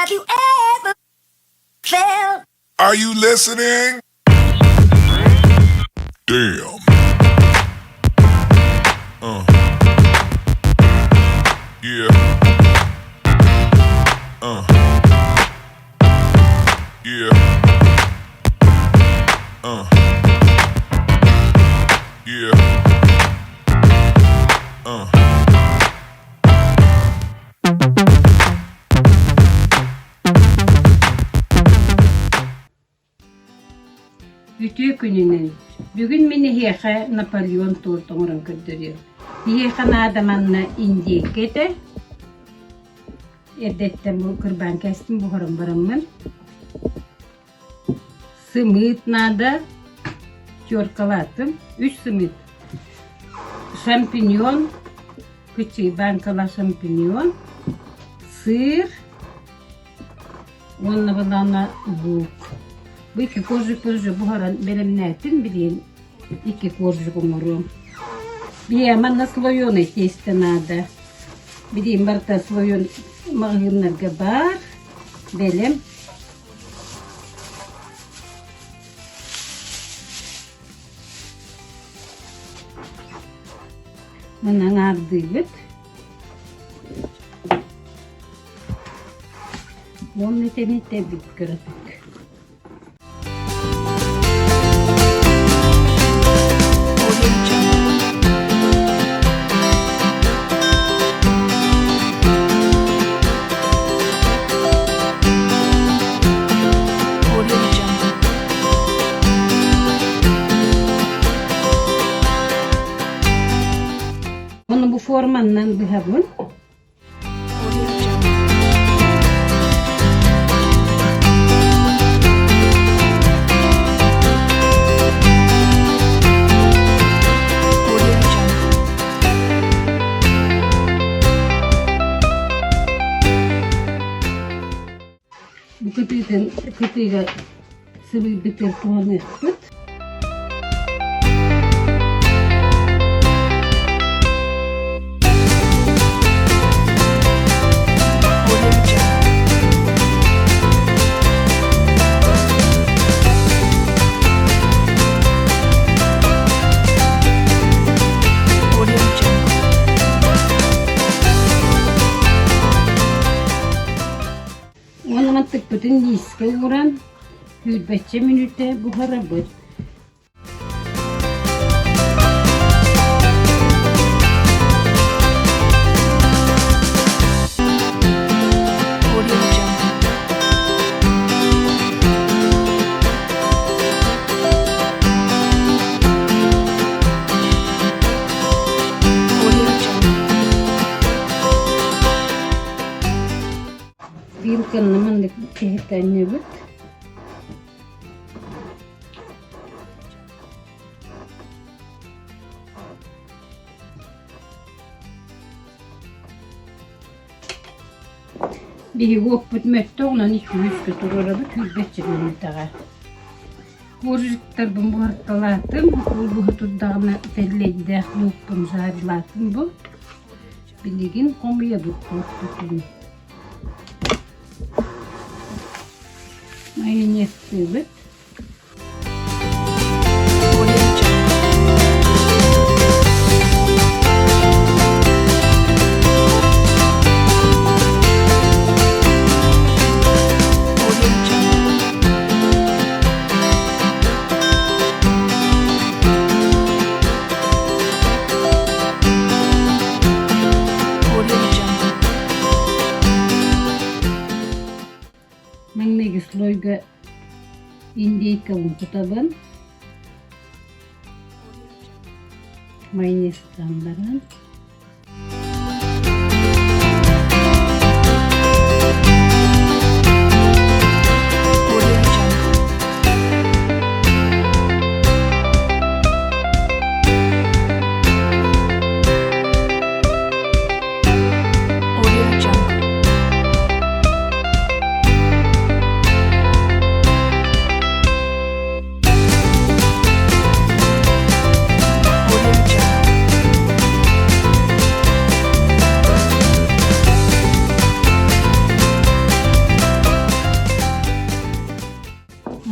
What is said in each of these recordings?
Have you ever felt? Are you listening? Damn. Uh. Yeah. Uh. Yeah. Uh. Yeah. Uh. Үтүө күнүнэн! Бүгүн мин эһиэхэ Наполеон торт оҥорон көрдөрүөм. Биһиэхэ наада манна индейка этэ. Эрдэттэн бу кырбаан кээстим буһаран бараммын. Сымыыт наада, теркалаатым, үс сымыыт. Шампиньон, кыччыы бааҥкалаах шампиньон, сыыр уонна былаана луук. Бу икки коржик-коржик буһаран бэлэмнээтим билигин икки коржик оҥоруом. Биһиэхэ манна слоеный тесто наада. Билигин барыта слоен маҕаһыыннарга баар, бэлэм. Маны аҥаардыыбыт. Уонна тэниттэбит кыратык. Ону бу форманнан быһабын. Бу кытыытын кытыыга сыбыйбытын туһаныахпыт. Уонна мантыкпытын лиискэ ууран, сүүрбэччэ мүнүүтэ буһарабыт. Вилканна маннык иһитэннибит. Биһиги уоппут мөттө онон икки-үскэ туруорабыт сүүрбэччэ мүнүүтэҕэ. Куржиктарбын буһарталаатым, ол буһа турдаҕына тэллэйдээх луукпун жарилаатым бу. Билигин хомуйабыт туохпутун. Майонезтыыбыт. Маҥнайгы слойга индейкабын кутабын, майонезтаан баран.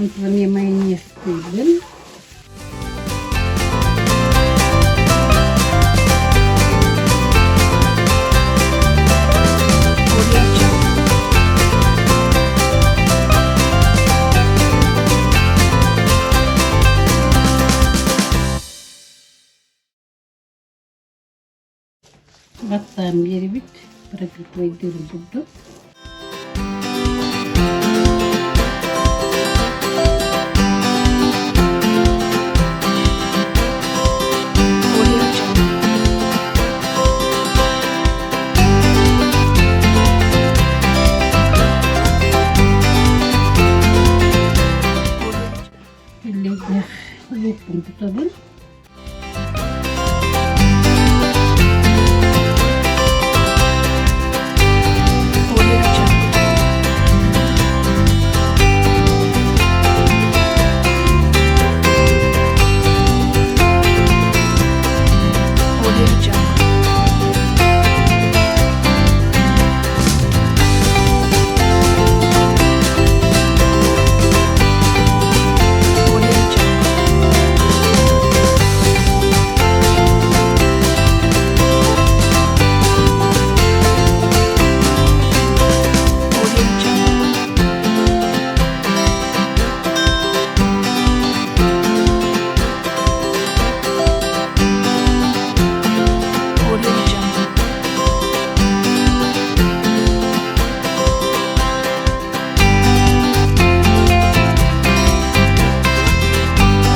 Онтон майонезтыыбын. Audio Jungle. Баттаан биэрибит, пропитывайдыырын курдук. Audio Jungle. Иллээх луукпун тутабын. Audio Jungle. Audio Jungle. Audio Jungle. Audio Jungle. Audio Jungle.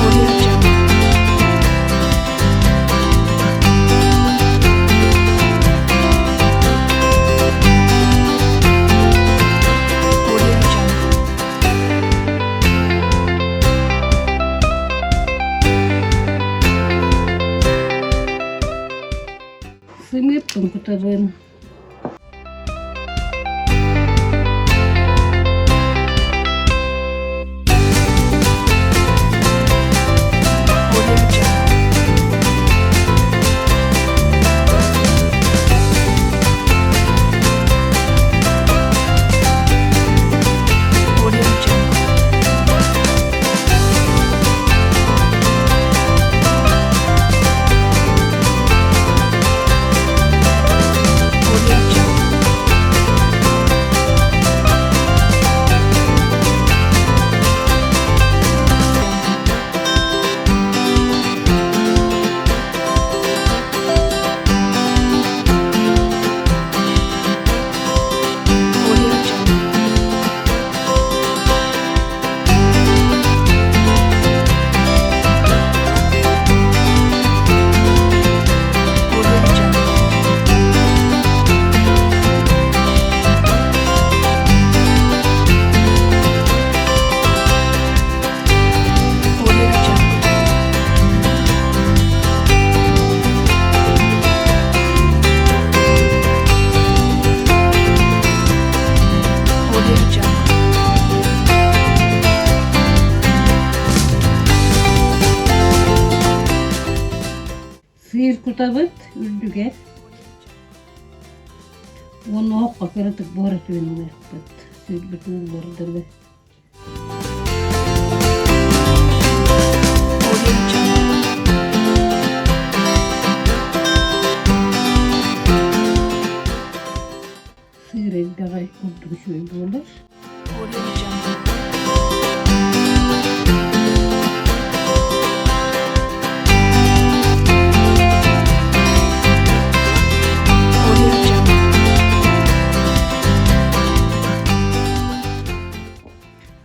Audio Jungle. Audio Jungle. Сымыыппын кутабын. Audio Jungle. Audio Jungle. Audio Jungle. Audio Jungle. Audio Jungle. Audio Jungle. Audio Jungle. Сыыр кутабыт үрдүгэр. Уонна оһоххо кыратык буһара түһэн ылыахпыт. Сыырбыт ууллар дылы. Audio Jungle. Сыыр элбэҕэ курдук үчүгэй буолар. Audio Jungle. Audio Jungle.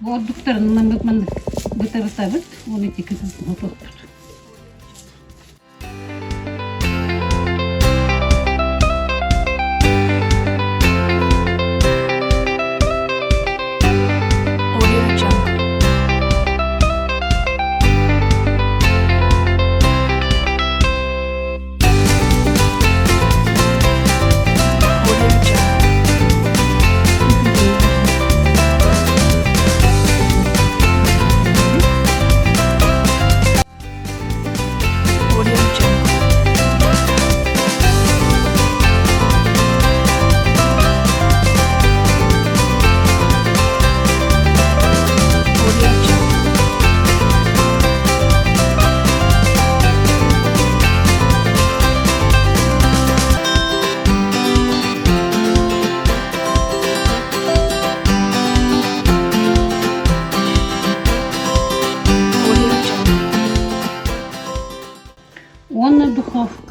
Бу ордуктарын маннык маннык быта-бытабыт, уонна ити кытылтын отуохпут. Audio Jungle. Audio Jungle.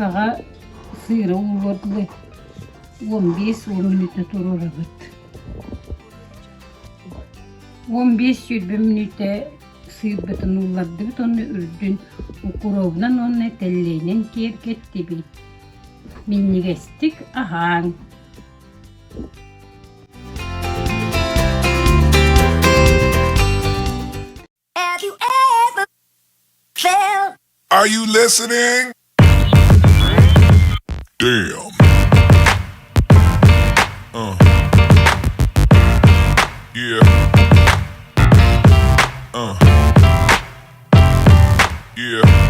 Духовкаҕа сыыры ууллуор дылы 15-10 мүнүүтэ туруорабыт. 15-20 мүнүүтэ сыырбытын ууллардыбыт уонна үрдүн укуруобунан уонна тэллэйинэн киэргэттибит. Минньигэстик аһааҥ! Have you ever felt? Are you listening? Damn. Yeah. Yeah.